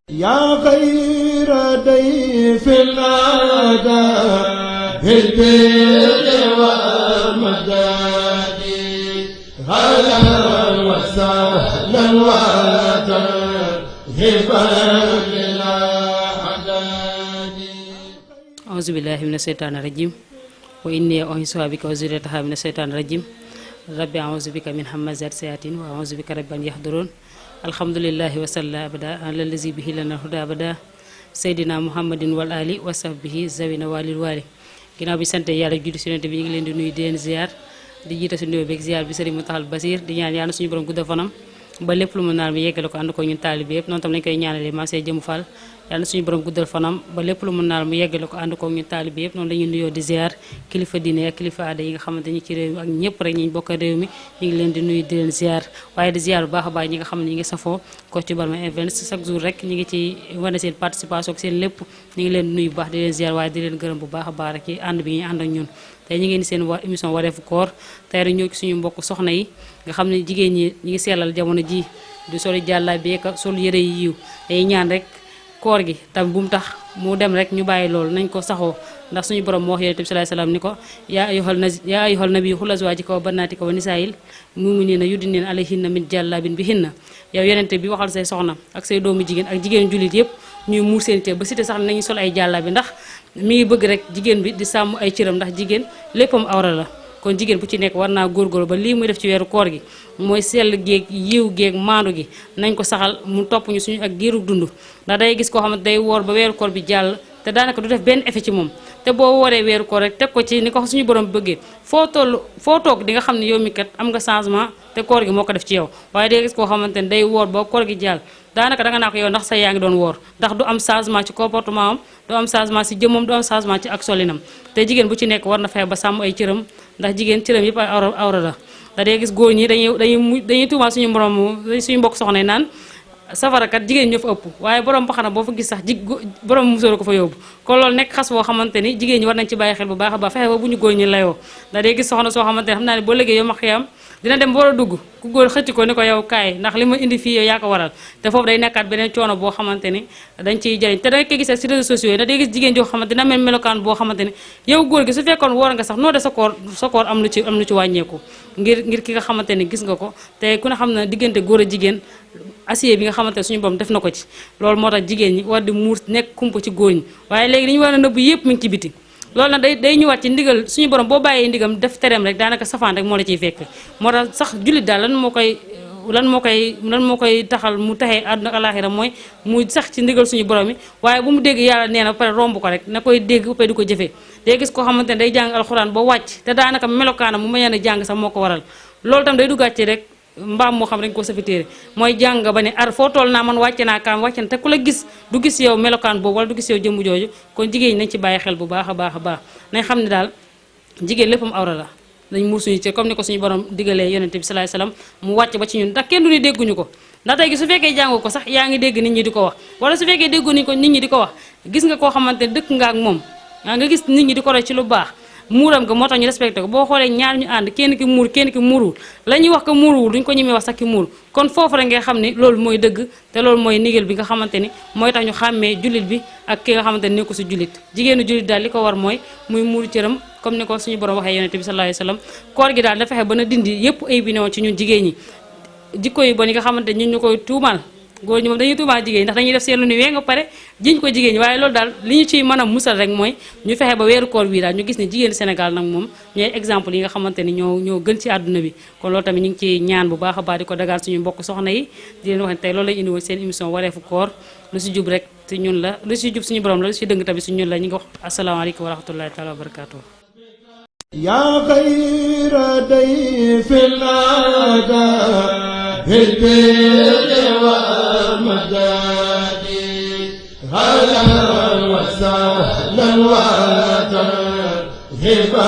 يا خير ضيف الأدب بالبر والمداد هلا وسهلا وترحبا بالأعداد. أعوذ بالله من الشيطان الرجيم وإني أعيذها بك وذريتها من الشيطان الرجيم ربي أعوذ بك من همزات الشياطين وأعوذ بك رب أن يحضرون. alhamdulillahi wasalla abada alallazi bihi lana huda abada seydina muhammadin wal ali wa sahbihi zawina walil wali. Ginnaaw bi sante yàlla juddu si yonent bi ñu ngi leen di nuyu di leen ziar di jiite si nuyoo beeg ziar bi Sëriñ Muntaxal Basiir di ñaan yàlla suñu borom gudda fanam ba lépp lu mu naan mi yeggale ko ànd ko ñun taalibe yëpp. Noonu tam lañ koy ñaanalee maam Sey Jëmu Fall yàlla suñu borom guddal fanam ba lépp lu mu naan mu yeggale ko ànd ko ñun taalibe yëpp. Noonu lañuy nuyoo di ziar kilifa diine ak kilifa aada yi nga xamante ñi ci réew mi ak ñëpp rek ñi bokk réew mi ñu ngi leen di nuyu di leen ziar waaye di ziar bu baax a baax ñi nga xam ne ñi ngi safoo Kocc Barma Events chaque jour rek ñi ngi ci wane seen participation ak seen lépp ñi ngi leen di nuyu bu baax di leen ziar waaye di leen gërëm bu baax a baax rek ci ànd bi ñuy ànd ak ñun. tey ñu ngi ni seen émission wareefu koor tey rek ñëw ci suñu mbokk soxna yi nga xam ne jigéen ñi ñi ngi sellal jamono ji du soli jàllaa beeka sol yëre yi yiw day ñaan rek koor gi tam bu mu tax mu dem rek ñu bàyyi loolu nañ ko saxoo ndax suñu borom moo wax yonent bi sallallahu alayhi wasallam ni ko yaa ayyuhan nabi xul azwaajika wa banaatika wa nisaa'il mu'miniina yudniina alayhinna min jàllaabin bihinna. yow yonent bi waxal say soxna ak say doomu jigéen ak jigéen jullit yëpp ñuy muur seen cër ba cité sax nañu sol ay jàllaabi ndax mi ngi bëgg rek jigéen bi di sàmm ay cëram ndax jigéen léppam awra la. kon jigéen bu ci nekk war naa góorgóorlu ba lii muy def ci weeru koor gi mooy sell géeg yiw géeg maandu gi nañ ko saxal mu topp ñu suñu ak giirug dund ndax day gis koo xamante day woor ba weeru koor bi jàll te daanaka du def benn effet ci moom. te boo wooree weeru koor rek teg ko ci ni ko suñu borom bëggee foo toog di nga xam ne yow mi kat am nga changement te koor gi moo ko def ci yow. waaye day gis koo xamante ne day woor ba koor gi jàll daanaka danga naa ko yow ndax sa yaa ngi doon woor ndax du am changement ci comportement am du am changement ci jëmmam du am changement ci ak solinam. te jigéen bu ci nekk war na fexe ba sàmm ay cëram ndax jigéen cëram yëpp ay awra la. da day gis góor ñi dañuy tuumaal suñu mbokk soxna yi naan safarakat jigéen ñoo fa ëpp waaye borom baxana boo fa gis sax borom musóor ko fa yóbbu. kon loolu nekk xas boo xamante ni jigéen ñi war nañ ci bàyyi xel bu baax a baax fexe ba bu ñu góor ñi layoo. da day gis soxna soo xamante ne xam naa ne boo léegi yow ma xiyam dina dem ba war a dugg ku góor xëcc ko ni ko yow kaay ndax li ma indi fii yow yaa ko waral te foofu day nekkaat beneen coono boo xamante ni dañ ciy jëriñ. te da koy gis ak ci réseaux sociaux yi ndax day gis jigéen joo xamante dina mel melokaan boo xamante ni yow góor gi su fekkoon woor nga sax noo de sa koor am lu ci wàññeeku ngir ki nga xamante ni gis nga ko. te ku ne xam na diggante góor a jigéen acier bi nga xamante ne suñu borom def na ko ci loolu moo tax jigéen ñi war di muur nekk kumpa ci góor ñi waaye léegi li ñu war a nëbb yëpp mi ngi ci biti. loolu nag day ñëwaat ci ndigal suñu borom boo bàyyee ndigam def tereem rek daanaka safaan rek moo la ciy fekk. moo tax sax jullit daal lan moo koy taxal mu taxee àdduna ak alaaxira mooy mu sax ci ndigal suñu borom yi waaye bu mu dégg yàlla nee na ba pare romb ko rek na koy dégg ba pare di ko jëfee. day gis koo xamante ne day jàng alxuraan ba wàcc te daanaka melokaanam mu mañeen a jàng sax moo ko waral. loolu tam day duggaat ci rek mbaam moo xam dañ ko safitéere mooy jàng ba ne ar foo toll naa man wàcce naa kaam wàcce na te ku la gis du gis yow melokaan boobu wala du gis yow jëmm jooju. kon jigéen ñi nañ ci bàyyi xel bu baax a baax a baax nañ xam ne daal jigéen léppam awra la dañ muur suñu ci comme ni ko suñu borom digalee yonent bi sallallahu alayhi wasallam mu wàcc ba ci ñun ndax kenn du ni dégguñu ko. ndax tey gi su fekkee jàngoo ko sax yaa ngi dégg nit ñi di ko wax wala su fekkee déggu ni ko nit ñi di ko wax gis nga koo xamante ne dëkk nga ak moom nga gis nit ñi di ko roy ci lu baax muuram nga moo tax ñu respecté ko. boo xoolee ñaar ñu ànd kenn ki muur kenn ki muuruwul la ñuy wax ko muuruwul duñ ko ñemee wax sax ki muur. kon foofu rek nga xam ne loolu mooy dëgg te loolu mooy ndigal bi nga xamante ni mooy tax ñu xàmmee jullit bi ak ki nga xamante ni nekku si jullit. jigéenu jullit daal li ko war mooy muy muur cëram comme ni ko suñu borom waxee yonent bi sallallahu alayhi wasallam. koor gi daal da fexe ba na dindi yépp ay binoon ci ñun jigéen ñi jikko yi bon yi nga xamante ñun ñu koy tuumal góor ñi moom dañuy tuumaal jigéen ñi ndax dañuy def seen lu ni wee nga pare jiñ ko jigéen ñi waaye loolu daal li ñu ciy mën a musal rek mooy ñu fexe ba weeru koor bii daal ñu gis ne jigéen Sénégal nag moom ñooy exemple yi nga xamante ni ñoo gën ci àdduna bi. kon loolu tamit ñu ngi ci ñaan bu baax a baax di ko dagaan suñu mbokk soxna yi di leen wax ne tey loolu lañ indi woon seen émission wareefu koor lu si jub rek ci ñun la lu si jub suñu borom la lu si dëng tamit suñu ñun la ñu ngi wax asalaamaaleykum wa rahmatullahi taala wa barakatuh. يا خير ضيف الأدب بالبر والمداد هلا وسهلا وترحبا